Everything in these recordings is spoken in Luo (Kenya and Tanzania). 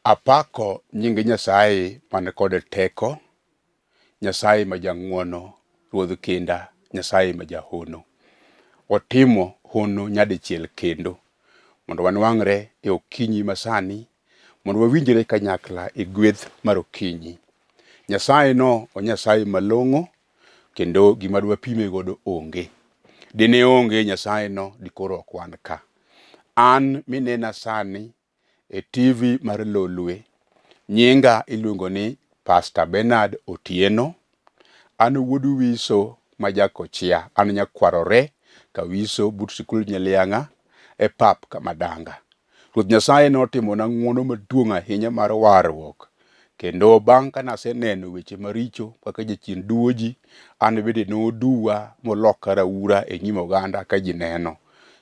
Apako nying Nyasaye man kod teko, Nyasaye ma jang'wono, Ruodh kinda, Nyasaye ma jahono. Otimo hono nyadichiel kendo mondo wanwang're e okinyi masani, mondo wawinjre kanyakla e gweth mar okinyi. Nyasaye no o Nyasaye malong'o kendo gima dwapime godo onge. Dine onge Nyasaye no dikoro ok wan ka. An minena sani e TV mar Lolwe. Nyinga iluongo ni Pastor Bernard Otieno. An wuod Wiso ma Jakochia. An nyakwarore Kawiso but sikul Nyaliang'a e pap Kamadanga. Ruoth Nyasaye notimona ng'wono maduong' ahinya mar warruok. Kendo bang' ka naseneno weche maricho kaka jachien duwo ji, an bende noduwa moloka raura e nyim oganda ka ji neno.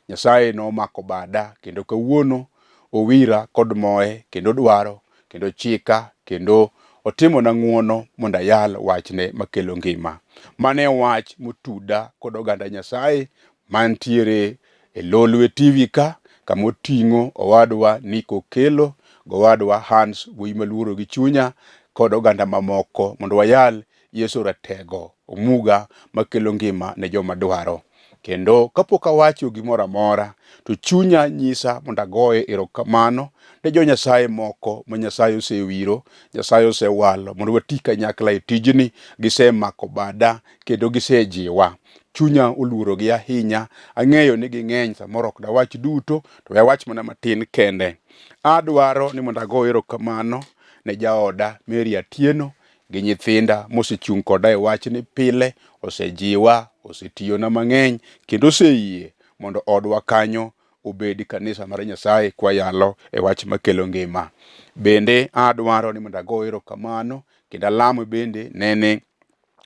Nyasaye nomako bada kendo kawuono owira kod moye kendo dwaro kendo chika kendo otimona ng'wono mondo ayal wachne makelo ngima. Mano e wach motuda kod oganda Nyasaye mantiere e Lolwe TV ka kama oting'o owadwa Nick Okello gowadwa Hans wuoyi maluoro gi chunya kod oganda mamoko mondo wayal Yesu ratego omuga makelo ngima ne joma dwaro. Kendo kapok awacho gimoro amora to chunya nyisa mondo agoye erokamano ne jo Nyasaye moko ma Nyasaye osewiro, Nyasaye osewalo mondo wati kanyakla e tijni, gisemako bada kendo gisejiwa. Chunya oluorogi ahinya, ang'eyo ni ging'eny samoro ok dawach duto to we awach mana matin kende. Adwaro ni mondo ago erokamano ne jaoda Mary Atieno gi nyithinda mosechung' koda e wachni pile, osejiwa, osetiyona mang'eny kendo oseyie mondo odwa kanyo obed kanisa mar Nyasaye kwayalo e wach makelo ngima. Bende adwaro ni mondo ago erokamano kendo alam bende nene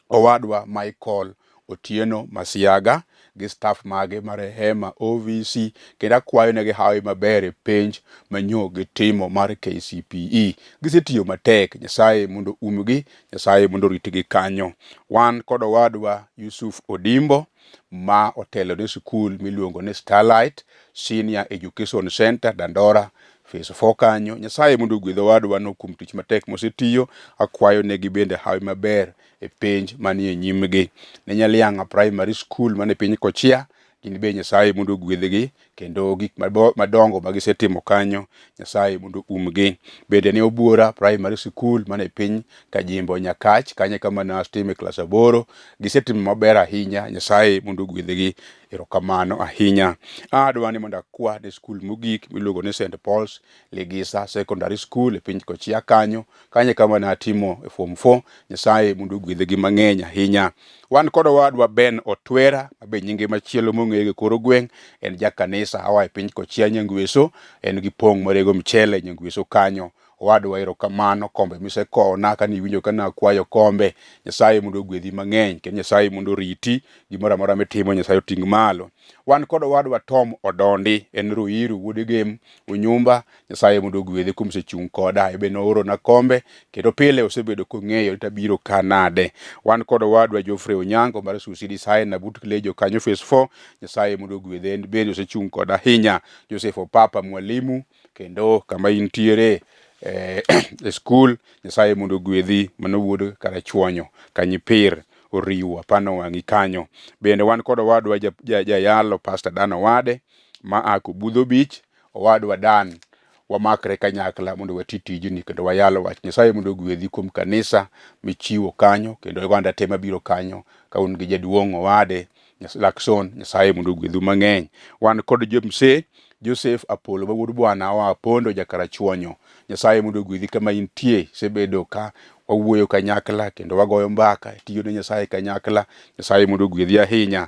owadwa Michael Otieno Masiaga gi staff mage mar Rehema OVC kendo akwayo negi hawi maber e penj manyo gitimo mar KCPE. Gisetiyo matek, Nyasaye mondo umgi, Nyasaye mondo oritgi kanyo. Wan kod owadwa Yusuf Odimbo ma otelo ne sikul miluongo ni Starlight Senior Education Center Dandora Phase 4 kanyo. Nyasaye mondo ogwedh owadwano kuom tich matek mosetiyo. Akwayo negi bende hawi maber e penj manie nyimgi. Ne Nyaliang'a Primary School mane piny Kochia, gin be Nyasaye mondo ogwedhgi kendo gik madongo ma gisetimo kanyo Nyasaye mondo umgi. Bende ne Obuora Primary School mane piny Kajimbo Nyakach, kanyo kama natime klas aboro, gisetimo maber ahinya, Nyasaye mondo ogwedhgi. Erokamano ahinya. Adwa ni mondo akwa ne skul mogik miluongo ni St Paul's Ligisa Secondary School e piny Kochia kanyo, kanyo kama natimo e form 4. Nyasaye mondo ogwedhgi mang'eny ahinya. Wan kod owadwa Ben Otwera ma be nyinge machielo mong'eye koro gweng' en ja kanisa oa e piny Kochia Nyangweso, en gi pong' marego mchele Nyangweso kanyo. Owadwa erokamano kombe misekowona kane iwinjo ka nakwayo kombe. Nyasaye mondo ogwedhi mang'eny kendo Nyasaye mondo oriti gimoro amora mitimo Nyasaye oting' malo. Wan kod owadwa Tom Odondi en Ruiru wuod Gem Unyumba Nyasaye mondo ogwedhe kuom osechung' koda ebe noorona kombe kendo pile osebedo kong'eyo ni tabiro ka nade. Wan kod owadwa Geoffrey Onyango mar Susi Design but Lejo kanyo phase 4 Nyasaye mondo ogwedhe en bende osechung' koda ahinya. Joseph Opapa mwalimu kendo kama intiere e skul Nyasaye mondo ogwedhi mano wuod Karachuonyo Kanyipir oriwo apano wang'i kanyo. Bende wan kod owadwa jayalo Pastor Dan Owade ma a Kobudho Beach. Owadwa Dan wamakre kanyakla mondo wati tijni kendo wayal wach Nyasaye mondo ogwedhi kuom kanisa michiwo kanyo kendo oganda te mabiro kanyo ka un gi jaduong' Owade Lakson Nyasaye mondo ogwedhu mang'eny. Wan kod Jomse Joseph Apollo ma wuod Bwana oa Pondo Jakarachuonyo. Nyasaye mondo ogwedhi kama intie. Isebedo ka wawuoyo kanyakla kendo wagoyo mbaka tiyo ne Nyasaye kanyakla. Nyasaye mondo ogwedhi ahinya.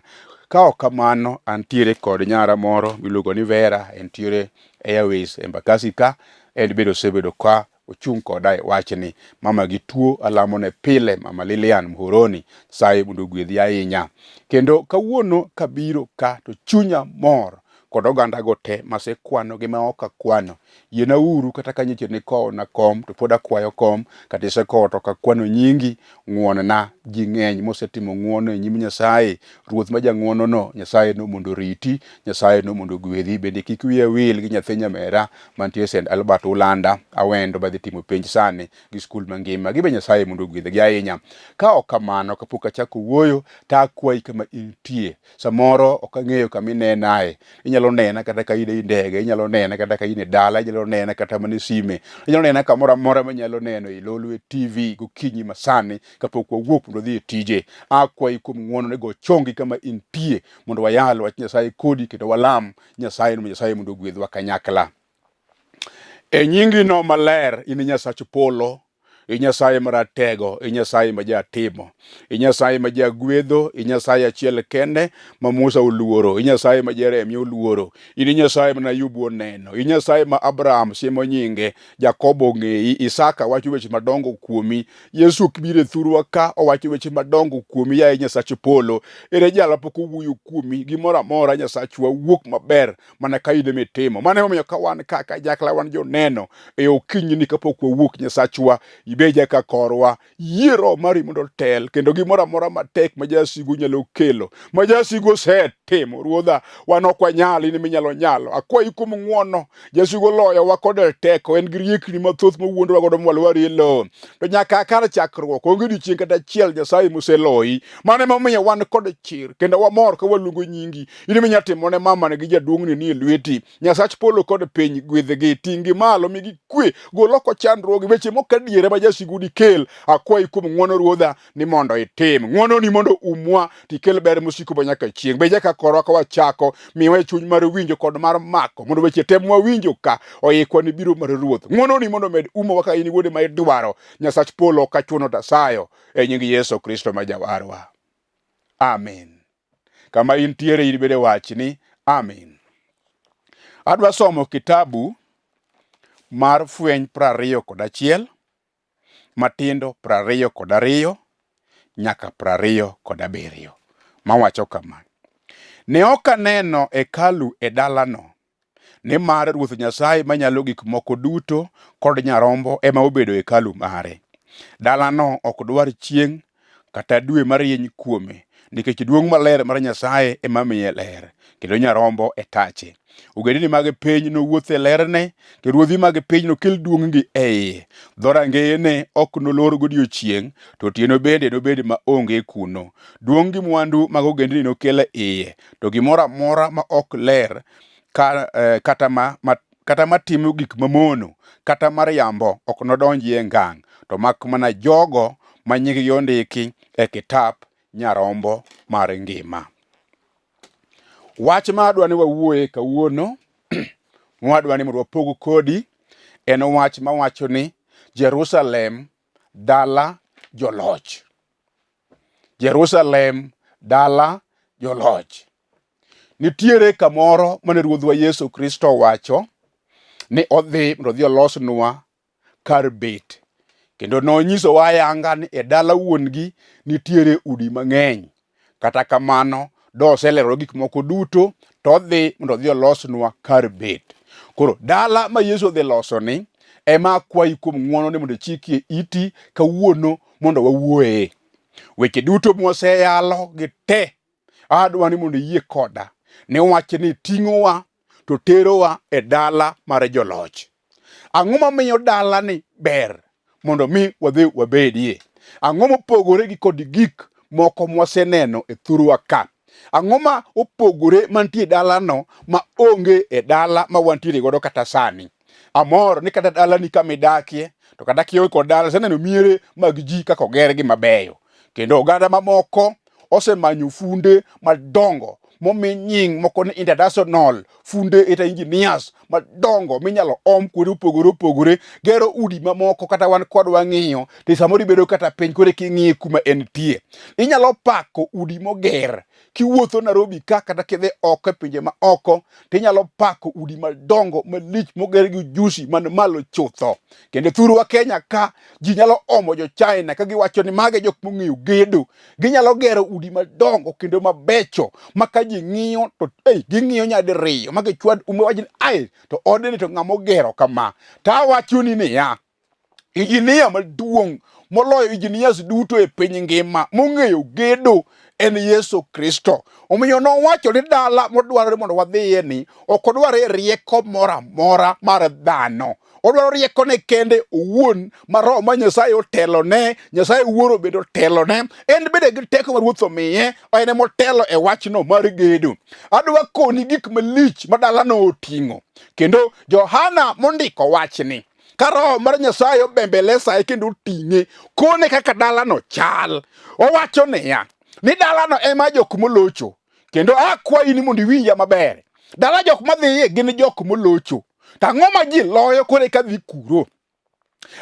Ka ok kamano, antiere kod nyara moro miluongo ni Vera, entiere Airways Embakasi ka, en bende osebedo ka ochung' koda e wachni. Mama gi tuo alamone pile, Mama Lilian Muhoroni, Nyasaye mondo ogwedhi ahinya. Kendo kawuono kabiro ka to chunya mor. kod ogandago te masekwano gi ma ok akwano. Yiena uru kata ka nyocha nikowona kom to pod akwayo kom, kata isekowo to ok akwano nyingi, ng'won-na. Ji ng'eny mosetimo ng'wono e nyim Nyasaye. Ruoth ma jang'wonono, Nyasaye no mondo oriti, Nyasaye no mondo ogwedhi. Bende kik wiya wil gi nyathi nyamera mantie St. Albert Ulanda, Awendo madhi timo penj sani gi skul mangima. Gibe Nyasaye mondo ogwedhgi ahinya. Ka ok kamano, kapok achako wuoyo, to akwayi kama intie. Samoro ok ang'eyo kama inenae. Inyalo nena kata ka in ei ndege, inyalo nena kata ka in e dala, inyalo nena kata mana e sime. Inyalo nena kamoro amora minyalo neno e Lolwe TV gokinyi masani kapok wawuok mondo wadhi e tije. Akwayi kuom ng'wono ni go chongi kama intie mondo wayal wach Nyasaye kodi kendo walam Nyasaye ni Nyasaye mondo ogwedhwa kanyakla. E nyingino maler in Nyasach polo, i Nyasaye maratego, i Nyasaye ma jatimo, i Nyasaye ma jagwedho, i Nyasaye achiel kende ma Musa oluoro, i Nyasaye ma Jeremia oluoro, in i Nyasaye ma Ayubu oneno, i Nyasaye ma Abraham siemo nyinge, Jakobo ong'eyi, Isaka wacho weche madongo kuomi, Yesu ok biro e thurwa ka owacho weche madongo kuomi, yaye Nyasach polo. Ere jal mapok owuoyo kuomi? Gimoro amora Nyasachwa wuok maber mana ka in ema itimo. Mano emomiyo ka wan ka kanyakla wan joneno e okinyini kapok wawuok Nyasachwa, ibed ka korwa, yie Roho mari mondo otel kendo gimoro amora matek ma jasigu nyalo kelo, ma jasigu osetimo, Ruodha, wan ok wanyal, in ema inyalo nyalo. Akwayi kuom ng'wono, jasigu oloyowa kod teko, en gi riekni mathoth mowuondowa godo mwalwarie lowo. To nyaka kar chakruok, onge odiechieng' kata achiel Nyasaye moseloyi. Mano emomiyo wan kod chir kendo wamor ka waluongo nyingi. In ema inyalo timo ne mamani gi jaduong'ni ni e lweti. Nyasach polo kod piny, gwedhgi, ting'gi malo, migi kwe, gol oko chandruogi, weche mok adiera ma jasigu dikel. Akwayi kuom ng'wono Ruodha ni mondo itim. Ng'wononi mondo umwa, tikel ber mosiko ma nyaka chieng'. Bed jaka korwa ka wachako, miwa chuny mar winjo kod mar mako, mondo weche te mwawinjo ka oikwa ni biro mar Ruoth. Ng'wononi mondo omed umowa ka in wuode ma idwaro. Nyasach polo ok achuno to asayo e nying Yesu Kristo ma Jawarwa. Amen. Kama intiere in bende wachni amin. Adwa somo kitabu mar Fweny 21 matindo 22 nyaka 27 mawacho kama: Ne ok aneno hekalu e dalano, nimar Ruoth Nyasaye Manyalo Gik Moko Duto kod Nyarombo ema obedo hekalu mare. Dalano ok dwar chieng' kata dwe marieny kuome, nikech duong' maler mar Nyasaye ema miye ler, kendo Nyarombo e tache. Ogendini mag piny nowuoth e lerne, to ruodhi mag piny nokel duong'gi e iye. Dhorangeyene ok nolor godiechieng', to otieno bende nobed ma onge kuno. Duong' gi mwandu mag ogendini nokel e iye, to gimoro amora ma ok ler ka, eh, kata ma, ma kata matimo gik mamono kata mar yambo ok nodonjie ngang' to mak mana jogo ma nyinggi ondiki e kitap Nyarombo mar ngima. Wach ma adwa ni wawuoye kawuono mwadwa ni mondo wapog kodi en wach mawacho ni Jerusalem dala joloch. Jerusalem dala joloch. Nitiere kamoro mane Ruodhwa Yesu Kristo owacho ni odhi mondo odhi olosnwa kar bet. Kendo nonyisowa ayanga ni e dala wuon-gi nitiere udi mang'eny. Kata kamano, doselero gik moko duto to odhi mondo odhi olosnwa kar bet. Koro dala ma Yesu odhi losoni ema akwayi kuom ng'wono ni mondo ichikie iti kawuono mondo wawuoye. Weche duto mwaseyalo gi te adwa ni mondo iyie koda ni wachni ting'owa to terowa e dala mar joloch. Ang'o mamiyo dalani ber mondo mi wadhi wabedie? Ang'o mopogore gi kod gik moko mwaseneno e thurwa ka? Ang'o ma opogore mantie e dalano ma onge e dala ma wantiere godo kata sani? Amor ni kata dalani kama idakie, to kata kionge kod dala, iseneno miere mag ji kaka ogergi mabeyo. Kendo oganda mamoko osemanyo funde madongo momi nying moko ni international funde eta engineers madongo minyalo om kuonde mopogore opogore gero udi mamoko kata wan kodwa ng'iyo to samoro ibedo kata piny koro king'iye kuma entie inyalo pako udi moger kiwuotho Nairobi ka kata kidhi oko e pinje ma oko to inyalo pako udi madongo malich moger gi ujusi man malo chutho kendo thurwa Kenya ka ji nyalo omo jo China ka giwacho ni mage jok mong'eyo gedo ginyalo gero udi madongo kendo mabecho ma ka ji ji ng'iyo to ei ging'iyo nyadiriyo ma gichwad ume wach ni ai to odni to ng'ama ogero kama. To awachoni niya, injinia maduong' moloyo engineers duto e piny ngima mong'eyo gedo en Yesu Kristo. Omiyo nowacho ni dala modwarore mondo wadhiye ni ok odware rieko moro amora mar dhano. Odwaro riekone kende owuon ma Roho ma Nyasaye otelone, Nyasaye Wuoro bende otelone, en bende gi teko ma Ruoth omiye, en ema otelo e wachno mar gedo. Adwa koni gik malich ma dalano oting'o. Kendo Johana mondiko wachni, ka Roho mar Nyasaye obembelesae kendo oting'e, kone kaka dalano chal. Owacho niya, ni dalano ema jok molocho, kendo akwayi ni mondo iwinja maber. Dala jok madhiye gin jok molocho. To ang'o ma ji loyo koro eka dhi kuro?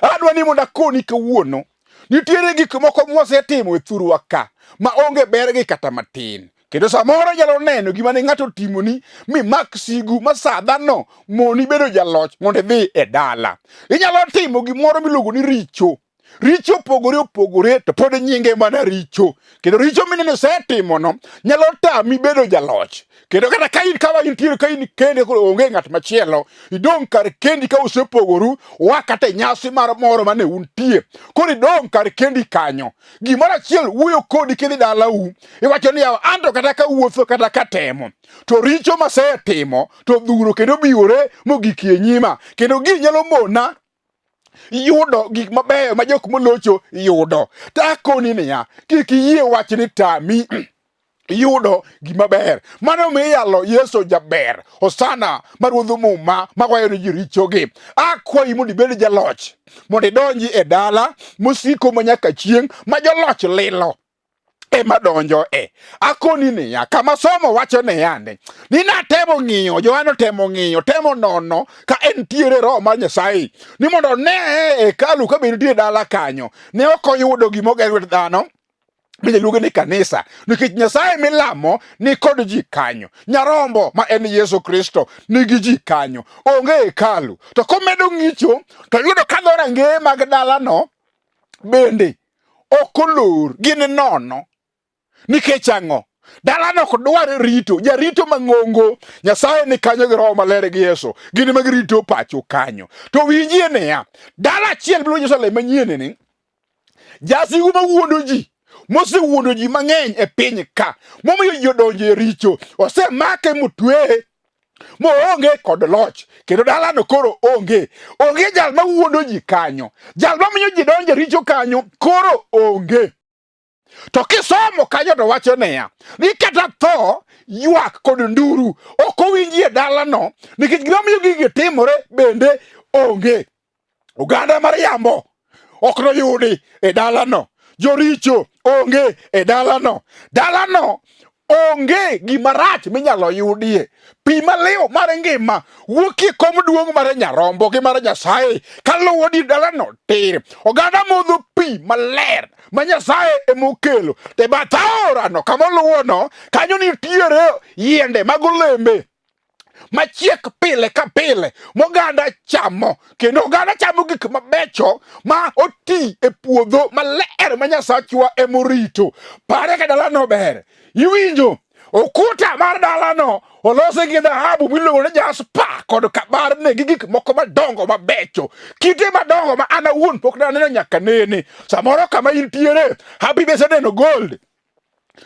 Adwa ni mondo akoni kawuono, nitiere gik moko mwasetimo e thurwa ka ma onge bergi kata matin. Kendo samoro inyalo neno gima ne ng'ato otimoni mi mak sigu ma sadhano moni bedo jaloch mondo idhi e dala. Inyalo timo gimoro miluongo ni richo. Richo opogore opogore to pod nyinge mana richo. Kendo richo mineno isetimono nyalo tami bedo jaloch. Kendo kata ka in kama intiere ka in kende koro onge ng'at machielo, idong' kar kendi ka usepogoru ua kata e nyasi mar moro mane untie. Koro idong' kar kendi kanyo. Gimoro achiel wuoyo kodi kidhi dalau, iwacho ni yawa anto kata ka wuotho kata ka temo, to richo masetimo to dhuro kendo biwore mogik e nyima. Kendo gini nyalo mona yudo gik mabeyo ma jok molocho yudo. To akoni niya, kik iyie wachni tami yudo gima ber. Mano omiyo iyalo Yesu jaber, Hosana ma ruodh muma magoyo ni ji richogi. Akwayi mondo ibed jaloch, mondo idonji e dala mosiko ma nyaka chieng' ma joloch lilo ema donjo e. Akoni niya, kama somo wacho niya ni, ni natemo ng'iyo, Johana otemo ng'iyo, temo nono ka entiere roho mar Nyasaye, ni mondo one e hekalu ka be nitie dala kanyo. Ne ok oyudo gima oger lwet dhano, minyalo luonge ni kanisa nikech Nyasaye milamo ni kod ji kanyo. Nyarombo ma en Yesu Kristo nigi ji kanyo, onge hekalu. To komedo ng'icho to yudo ka dhorangeye mag dalano bende ok olor, gin nono. Nikech ang'o? Dalano ok dwar rito, jarito mang'ongo. Nyasaye ni kanyo gi Roho Maler gi Yesu, gin ema girito pacho kanyo. To winjie niya, dala achiel miluongo Jerusalem manyien ni, jasigu mawuondo ji mosewuondo ji mang'eny e piny ka, momiyo ji odonjo e richo, osemake motweye moonge kod loch, kendo dalano koro onge. Onge jal mawuondo ji kanyo, jal mamiyo ji donjo e richo kanyo koro onge. To kisomo kanyo to wacho niya, ni kata tho, ywak kod nduru ok owinji e dalano, nikech gima miyo gigi timore bende onge. Oganda mar yambo ok noyudi e dalano. Joricho onge e dalano. Dalano onge gima rach minyalo yudie. Pi maliw mar ngima wuok e kom duong' mar Nyarombo gi mar Nyasaye kaluwo di dalano tir. Oganda modho pi maler ma Nyasaye emokelo. To e bath aorano kama oluwono, kanyo nitiere yiende mag olembe machiek pile ka pile moganda chamo kendo oganda chamo gik mabecho ma oti e puodho maler ma Nyasachwa emorito. Pare ka dalano ber. Iwinjo? Ukuta mar dalano olosi gi dhahabu miluongo ni jaspa kod kabarne gi gik moko madongo mabecho, kite madongo ma an awuon pok naneno nyaka nene. Samoro kama intiere, happy be iseneno gold.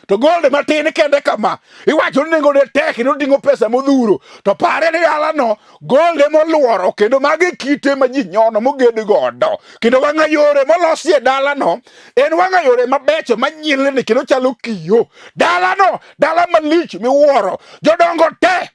To gold matin kende kama iwacho ni nengone tek kendo oting'o pesa modhuro, to pare ni dalano gold emoluoro kendo magi kite ma ji nyono moged godo, kendo wang'a yore molosi e dalano en wang'a yore mabecho manyilni kendo chalo kiyo. Dalano dala malich miwuoro, jodongo te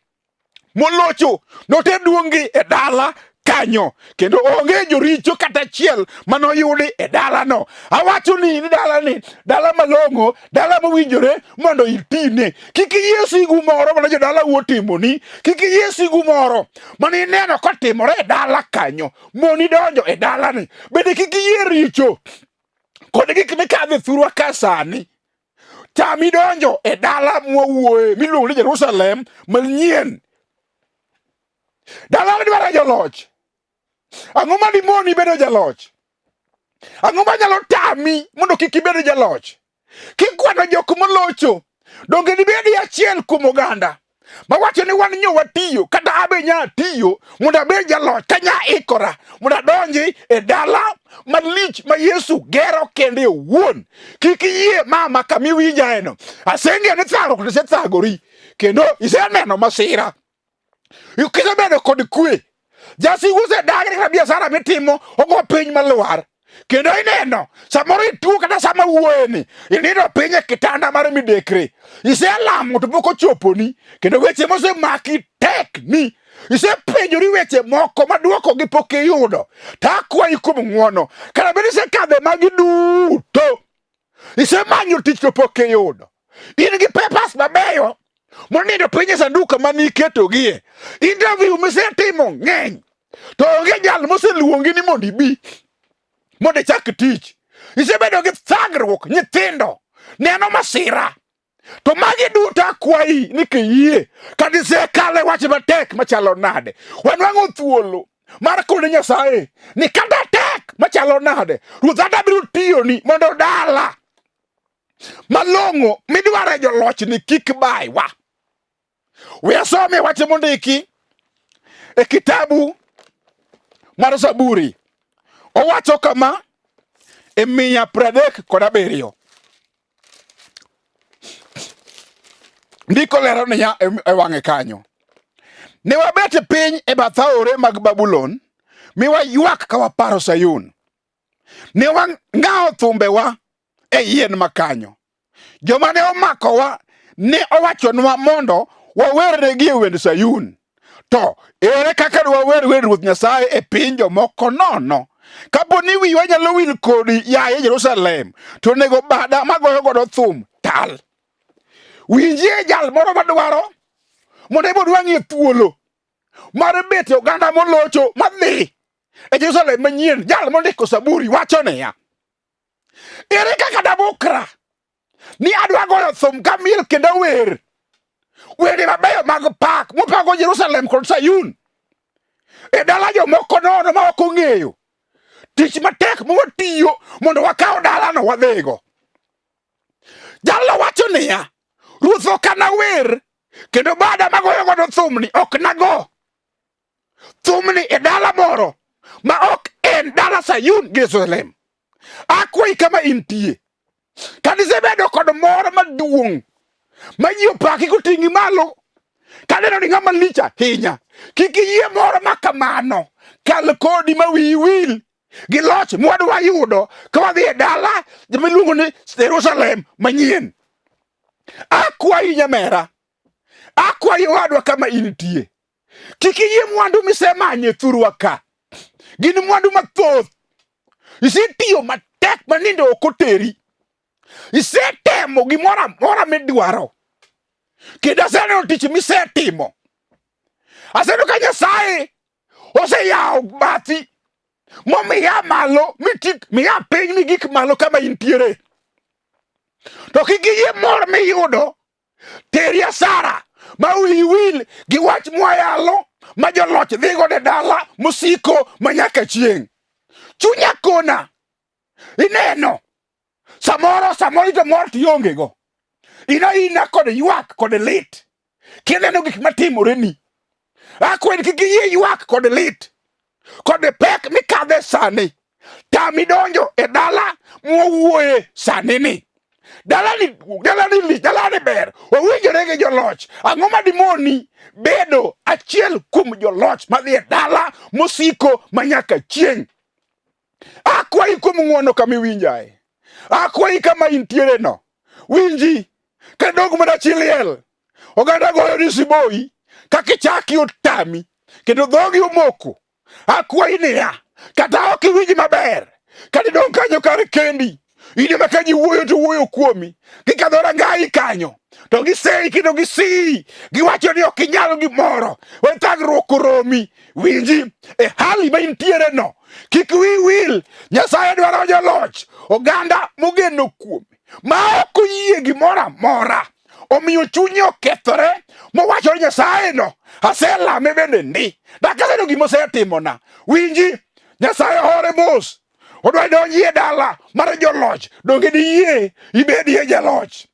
molocho noter duong'gi e dala kanyo, kendo onge joricho kata achiel manoyudi e dalano. Awacho ni ni dalani dala malong'o, dala mowinjore mondo itine. Kik iyie sigu moro mane jodalau otimoni, kik iyie sigu moro mane ineno kotimore e dala kanyo moni donjo e dalani. Bende kik iyie richo kod gik mikadhe thurwa ka sani tami donjo e dala mwawuoye miluongo ni Jerusalem manyien. Dala dwaro joloch. Ang'o ma dimoni bedo jaloch? Ang'o ma nyalo tami mondo kik ibed jaloch? Kikwano jok molocho, Donge dibedi achiel kuom oganda mawacho ni wan nyo watiyo kata abe nya tiyo mondo abed jaloch ka nya ikora mondo adonji e dala malich ma Yesu gero kende owuon. Kik iyie mama kama iwinjaeno. Aseng'eyo ni thagruok to isethagori kendo iseneno masira. Kisebedo kod kwe, jasigu osedagi kata biashara mitimo ogo piny malwar. Kendo ineno samoro ituo kata sama wuoyeni inindo piny e kitanda mar midekre. Iselamo to pok ochoponi kendo weche mosemaki tek ni isepenjori weche moko ma dwokogi pok iyudo. To akwayi kuom ng'wono kata bed isekadhe magi duto isemanyo tich to pok iyudo. In gi papers mabeyo monindo piny e sanduk kama niketogie. Interview misetimo ng'eny to onge jal moseluongi ni mondo ibi mondo ichak tich. Isebedo gi thagruok, nyithindo neno masira. To magi duto akwayi ni kiyie kata isekalo e wach matek machalo nade, wanwang'o thuolo mar kone Nyasaye ni kata tek machalo nade, Ruoth adabiro tiyoni mondo dala malong'o midwaro e joloch ni kik baywa. We asome wach mondiki e kitabu mar Zaburi. Owacho kama e 337. Ndiko lero niya e wang'e kanyo. Ne wabet e piny e bath aore mag Babulon, mi waywak ka waparo Sayun. Ne wang'awo thumbewa e yien makanyo. Joma ne omakowa ne owachonwa mondo wawernegi e wend Sayun. To ere kaka dwawer wend Ruoth Nyasaye e piny jomoko nono? Kapo ni wiwa nyalo wil kodi, yaye Jerusalem, to onego bada magoyo godo thum tal. Winjie jal moro madwaro mondo ebo dwang'ie thuolo mar bet e oganda molocho madhi e Jerusalem manyien. Jal mondiko Zaburi wacho niya, ere kaka dabukra ni adwa goyo thum kamiel kendo wer wende mabeyo mag pak mopago Jerusalem kod Sayun e dala jomoko nono ma ok ong'eyo tich matek mwatiyo mondo wakaw dalano wadhigo. Jalno wacho niya, Ruoth ok anawer kendo bada magoyo godo thumni ok nago thumni e dala moro ma ok en dala Sayun gi Jerusalem. Akwayi kama intie. Kata isebedo kod mor maduong' ma ji opaki koting'i malo kaneno ni ng'ama lich ahinya, kik iyie mor ma kamano kal kodi ma wiyi wil gi loch mwadwa yudo ka wadhi e dala miluongo ni Jerusalem manyien. Akwayi nyamera, akwayi owadwa kama intie, kik iyie mwandu misemanyo e thurwa ka gin mwandu mathoth. Isetiyo matek ma nindo ok oteri, isetemo gimoro amora midwaro, kendo aseneno tich misetimo. Aseneno ka Nyasaye oseyawo bathi momiya malo mitik miya piny migik malo kama intiere. To kik iyie mor miyudo teri asara ma wiyi wil gi wach mwayalo ma joloch dhi godo e dala mosiko ma nyaka chieng'. Chunya kona ineno samoro samoro ito mor to ionge go ina ina kod ywak kod lit kineno gik matimoreni akwed kik iyie ywak kod lit kod pek mikadhe sani tami donjo e dala mwawuoye sani ni dalani dalani lich dalani ber owinjore gi joloch ang'o ma dimoni bedo achiel kuom joloch madhi e dala mosiko ma nyaka chieng' akwayi kuom ng'wono kama iwinjae akwayi kama intiere no winji kadog mana chi liel oganda goyo ni siboi kaka ichaki otami kendo dhogi omoko akwayi niya kata ok iwinj maber kata idong' kanyo kar kendi in ema ka ji wuoyo to wuoyo kuomi gikadho rangayi kanyo to giseyi kendo gisiyi giwacho ni ok inyal gimoro we thagruok oromi winji e hali ma intiere no kik wi wil nyasaye dwaro joloch oganda mogeno kuome ma ok oyie gimoro amora omiyo chunye okethore mowacho ni Nyasaye no aselame bende ndi dak aseneno gima osetimona winji Nyasaye hore mos odwa donji e dala mar joloch donge diyie ibedie jaloch.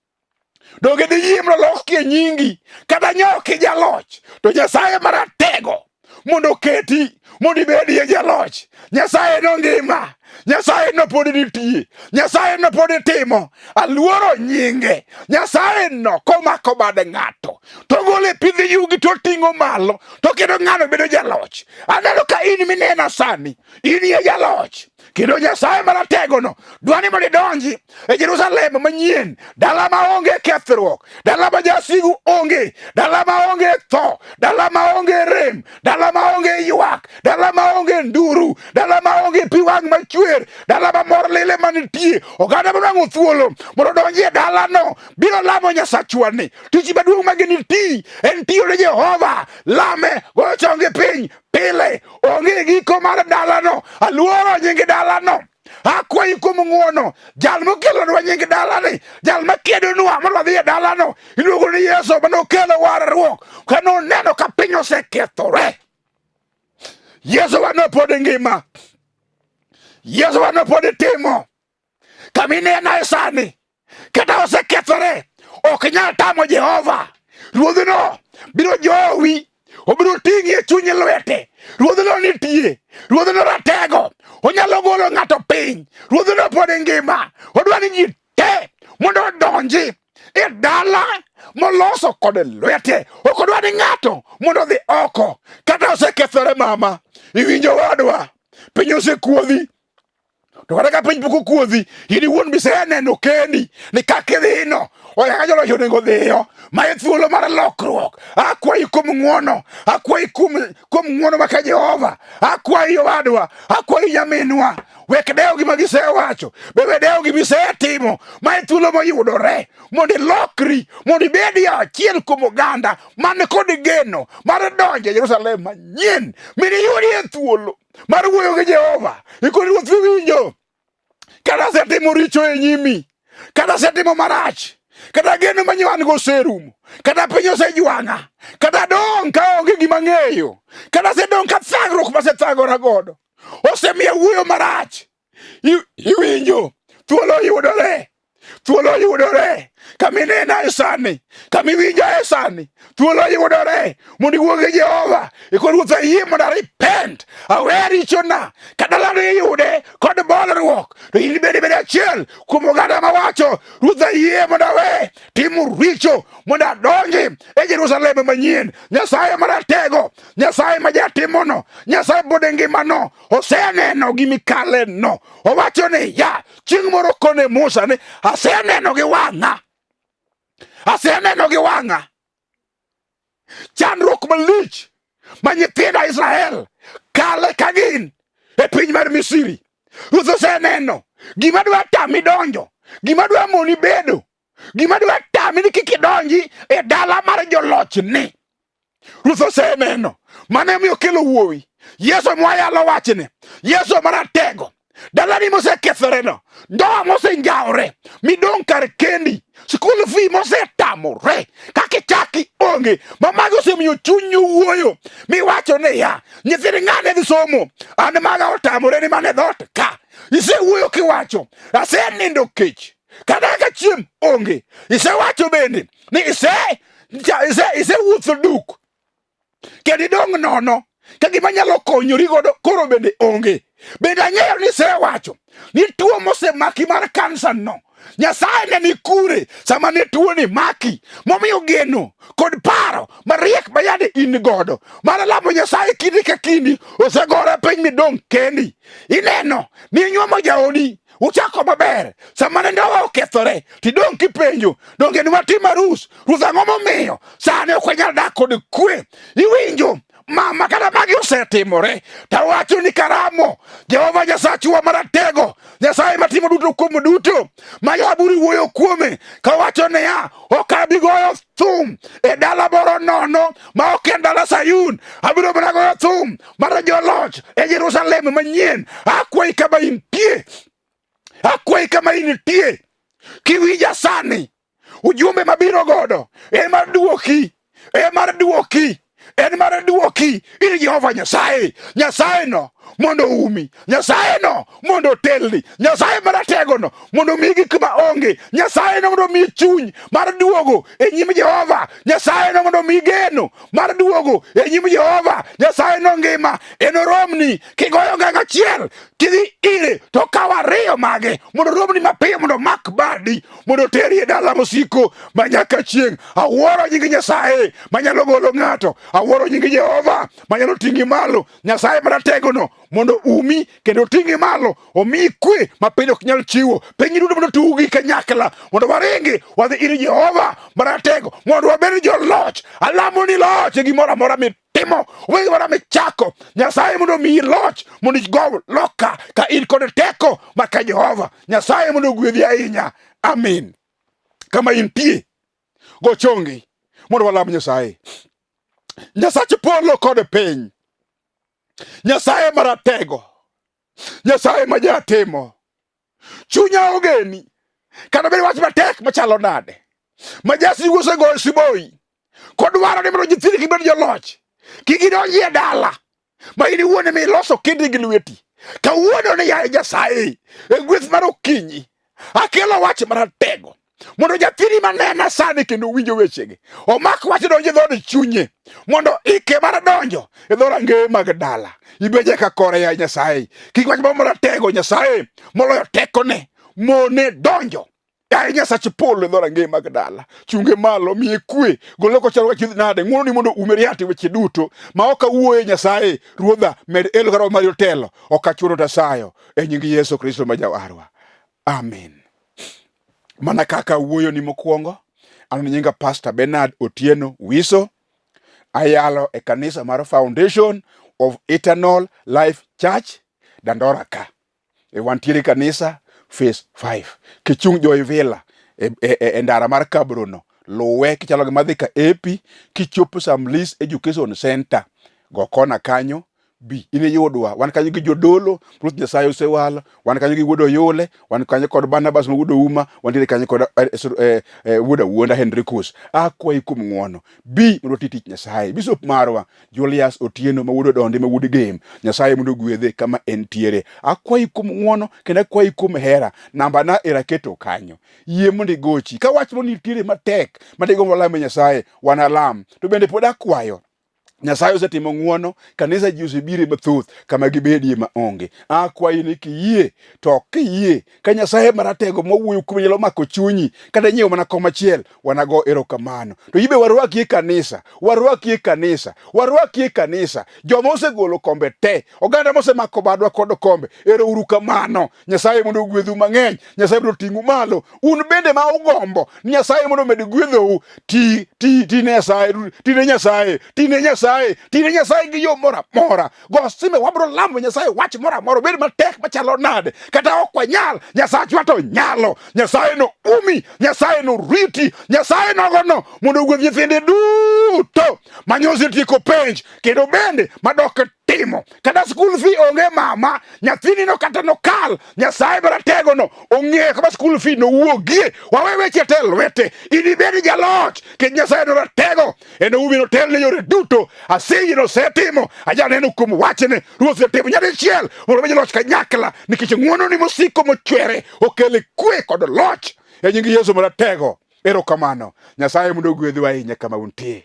Donge diyie mondo lokie nyingi kata nyoki jaloch to Nyasaye maratego mondo oketi mondo ibedie jaloch. Nyasaye no ngima, Nyasaye no pod nitie, Nyasaye no pod timo. Aluoro nyinge Nyasaye no komako bad ng'ato to gole pidh yugi to ting'o malo to kendo ng'ano bedo jaloch. Aneno ka in minena sani, in ye jaloch. Kendo Nyasaye marategono dwa ni mondo idonji e Jerusalem manyien, dala ma onge kethruok, dala ma jasigu onge, dala ma onge tho, dala ma onge rem, dala ma onge ywak, dala ma onge nduru, dala ma onge pi wang' machwer, dala ma mor lile manitie. Oganda monwang'o thuolo mondo odonji e dalano biro lamo Nyasachwa ni. Tich maduong' ma giniti en tiyo ne Jehova, lame, goyo chongi piny pile. Onge giko mar dalano. Aluoro nying dalano. Akwayi kuom ng'wono, jal mokelonwa nying dalani, jal makedonwa mondo wadhi e dalano, iluongo ni Yesu mane okelo warruok kane oneno ka piny osekethore. Yesu wano pod ngima, Yesu wano pod timo kama inena sani kata osekethore ok nyal tamo Jehova. Ruodhno biro jowi, obiro ting'i e chuny lwete. Ruodhno nitie, ruodhno ratego, onyalo golo ng'ato piny. Ruodhno pod ngima, odwa ni ji te mondo odonji e dala moloso kod lwete. Ok odwa ni ng'ato mondo odhi oko. Kata osekethore mama, iwinjo wadwa, piny osekuodhi. To kata ka piny pok okuodhi, in iwuon biseneno kendi ni kaka idhino oya joloch onego dhiyo. Ma e thuolo mar lokruok. Akwayi kuom ng'wono, akwayi kuom ng'wono maka Jehova, akwayi owadwa, akwayi nyaminwa, wek dewo gima gisewacho, be we dewo gima isetimo. Ma e thuolo moyudore mondo ilokri, mondo ibedie achiel kuom oganda man kod geno mar donjo e Jerusalem manyien, mi iyudie thuolo mar wuoyo gi Jehova. Ikoni Ruoth iwinjo, kata asetimo richo e nyimi, kata asetimo marach, kata geno ma nyo an go oserumo, kata piny osejwang'a, kata dong' ka onge gima ng'eyo, kata asedong' ka thagruok masethagora godo osemiyo wuoyo marach. Iwinjo, thuolo yudore, thuolo yudore kama inena e sani, kama iwinja e sani, thuolo yudore mondo iwuo gi Jehova. Iko Ruoth ayie mondo arepent, awe richona, kata lando iyude kod bolruok, to in ibed bed achiel kuom oganda mawacho, Ruoth ayie mondo awe timo richo mondo adonji e Jerusalem manyien. Nyasaye maratego, Nyasaye ma jatimono, Nyasaye pod ngimano, oseneno gimikaleno. Owacho ni ya, chieng' moro kone Musa ni aseneno gi wang'a, aseneno gi wang'a chandruok malich ma nyithinda Israel kale ka gin e piny mar Misri. Ruoth oseneno gima dwa tami donjo, gima dwa moni bedo, gima dwa tami ni kik idonji e dala mar jolochni. Ruoth oseneno, mano emomiyo okelo wuowi. Yesu mwayalo wachne, Yesu maratego. Dalani mosekethoreno, ndoa mosenjawore, midong' kar kendi, school fee mosetamore, kaka ichaki onge, ma mago osemiyo chunyi wuoyo, miwacho niya, nyithind ng'ane dhi somo, an maga otamore ni mane dhoot ka. Isewuoyo kiwacho, asenindo kech, kata ka chiem onge. Isewacho bende ni isewuotho duk kendo idong' nono ka gima nyalo konyori godo koro bende onge. Bende ang'eyo ni isewacho ni tuo mosemaki mar kansa no, Nyasaye ne ni kure sama ne tuo ni maki, momiyo geno kod paro mariek ma yande in godo mar lamo Nyasaye kinde ka kinde osegore piny midong' kendi. Ineno ni inyuomo jaodi uchako maber, sama ne ndoa okethore tidong' kipenjo, donge ne watim arus? Ruoth, ang'o momiyo sani ok wanyal dak kod kwe? Iwinjo mama, kata magi osetimore, tawacho ni karamo Jehova Nyasachwa maratego, Nyasaye matimo duto kuom duto, ma Zaburi wuoyo kuome kawacho niya, ok abi goyo thum e dala moro nono ma ok en dala Sayun, abiro mana goyo thum mar joloch e Jerusalem manyien. Akwayi kama intie, akwayi kama intie, kiwinja sani, ujumbe mabiro godo en mar duoki, en mar duoki, en mar duoki ir Jehova Nyasaye. Nyasaye no mondo oumi, Nyasaye no mondo otelni, Nyasaye marategono mondo omiyi gik ma onge, Nyasaye no mondo omiyi chuny mar duogo e nyim Jehova, Nyasaye no mondo omiyi geno mar duogo e nyim Jehova. Nyasaye no ngima, enoromni kigoyo nganga achiel kidhi ire to kaw ariyo mage mondo oromni mapiyo, mondo omak badi, mondo oteri e dala mosiko ma nyaka chieng'. Awuoro nying Nyasaye manyalo golo ng'ato, awuoro nying Jehova manyalo ting'i malo. Nyasaye marategono mondo umi kendo oting'i malo, omiyi kwe ma piny ok nyal chiwo. Piny duto mondo tugi kanyakla, mondo waringi wadhi ir Jehova maratego, mondo wabed joloch. Alamo ni loch e gimoro amora mitimo, we gimoro michako. Nyasaye mondo omiyi loch, mondo igo loka ka in kod teko ma ka Jehova. Nyasaye mondo ogwedhi ahinya. Amin. Kama intie, go chongi mondo walam Nyasaye. Nyasach polo kod piny, Nyasaye maratego, Nyasaye ma jatimo, chunya ogeni kata bed wach matek machalo nade ma jasigu osegoyo siboi kodwaro ni mondo nyithindi kik bed joloch, kik gidonji e dala ma in iwuon ema iloso kendi gi lweti. Kawuono ni yaye Nyasaye, e gweth mar okinyi akelo wach maratego mondo nyathini manena sani kendo winjo wechegi omak wach donjo e dhood chunye mondo ike mar donjo e dho rangeye mag dala ibeje ka kore ya Nyasaye. Kik wach moro maratego Nyasaye moloyo tekone mone donjo. Yaye Nyasach polo e dho rangeye mag dala, chunge malo, miye kwe, gole kochalo ka chiedh nade, ng'wononi mondo ume riat e weche duto ma ok awuoye. Nyasaye Ruodha, med elo ka roho mari otelo, ok achuno tasayo e nying Yesu Kristo ma Jawarwa. Amen. Mana kaka awuoyoni mokwongo, an nyinga Pastor Bernard Otieno Wiso, ayalo e kanisa mar Foundation of Eternal Life Church, Dandora ka. E wantiere kanisa phase 5. Kichung' Joy Villa e, e, e, e ndara mar Kabrono, luwe kichalo gi madhi ka AP, kichopo Samlis Education Center, go kona kanyo, bi iniyudwa. Wan kanyo gi jodolo Ruoth Nyasaye osewalo, wan kanyo gi wuod Oyule, wan kanyo kod Barnabas ma wuod Ouma, wantiere kanyo kod wuod Awuonda Henrikus. Akwayi kuom ng'wono, bi mondo wati tich Nyasaye. Bishop marwa Julius Otieno ma wuod Odondi ma wuod Gem, Nyasaye mondo ogwedhe kama entiere. Akwayi kuom ng'wono kendo akwayi kuom hera. Namba na era keto kanyo. Yie mondo igochi. Ka wach moro nitiere matek ma digombo lamo Nyasaye, wanalam. To bende pod akwayo Nyasaye osetimo ng'wono, kanisa ji osebire mathoth kama gibedie ma onge. Akwayi ni kiyie to kiyie ka Nyasaye maratego mawuoyo kuome nyalo mako chunyi kata nyiewo mana kom achiel, wanago erokamano. To ibe warwaki e kanisa, warwaki e kanisa, warwaki e kanisa. Joma osegolo kombe te, oganda mosemako badwa kod kombe, ero uru kamano. Nyasaye mondo ogwedhu mang'eny, Nyasaye mondo oting'u malo. Un bende ma ugombo ni Nyasaye mondo omed gwedhou, ti ti ti ne Nyasaye, ti ne Nyasaye, ti ne Nyasaye, ti ne Nyasaye gi yo moro amora. Go sime, wabiro lamo Nyasaye wach moro amora, obed matek machalo nade, kata ok wanyal, Nyasachwa to nyalo. Nyasaye no umi, Nyasaye no riti, Nyasaye nogono mondo ogwedh nyithinde duto manyosi otieko penj kendo bende madok timo kata school fee onge mama nyathini no kata nokal Nyasaye maratego no ong'eyo kama school fee nowuogie. Wawe weche te lwete, inibed jaloch kendo Nyasaye no ratego en umi notel ne yore duto. Aseyi nosetimo ajaneno kuom wachne. Ruoth otimo nyadichiel mondo obed jaloch kanyakla nikech ng'wononi mosiko mochwere okele kwe kod loch e nying Yesu maratego. Erokamano. Nyasaye mondo ogwedhu ahinya kama untie.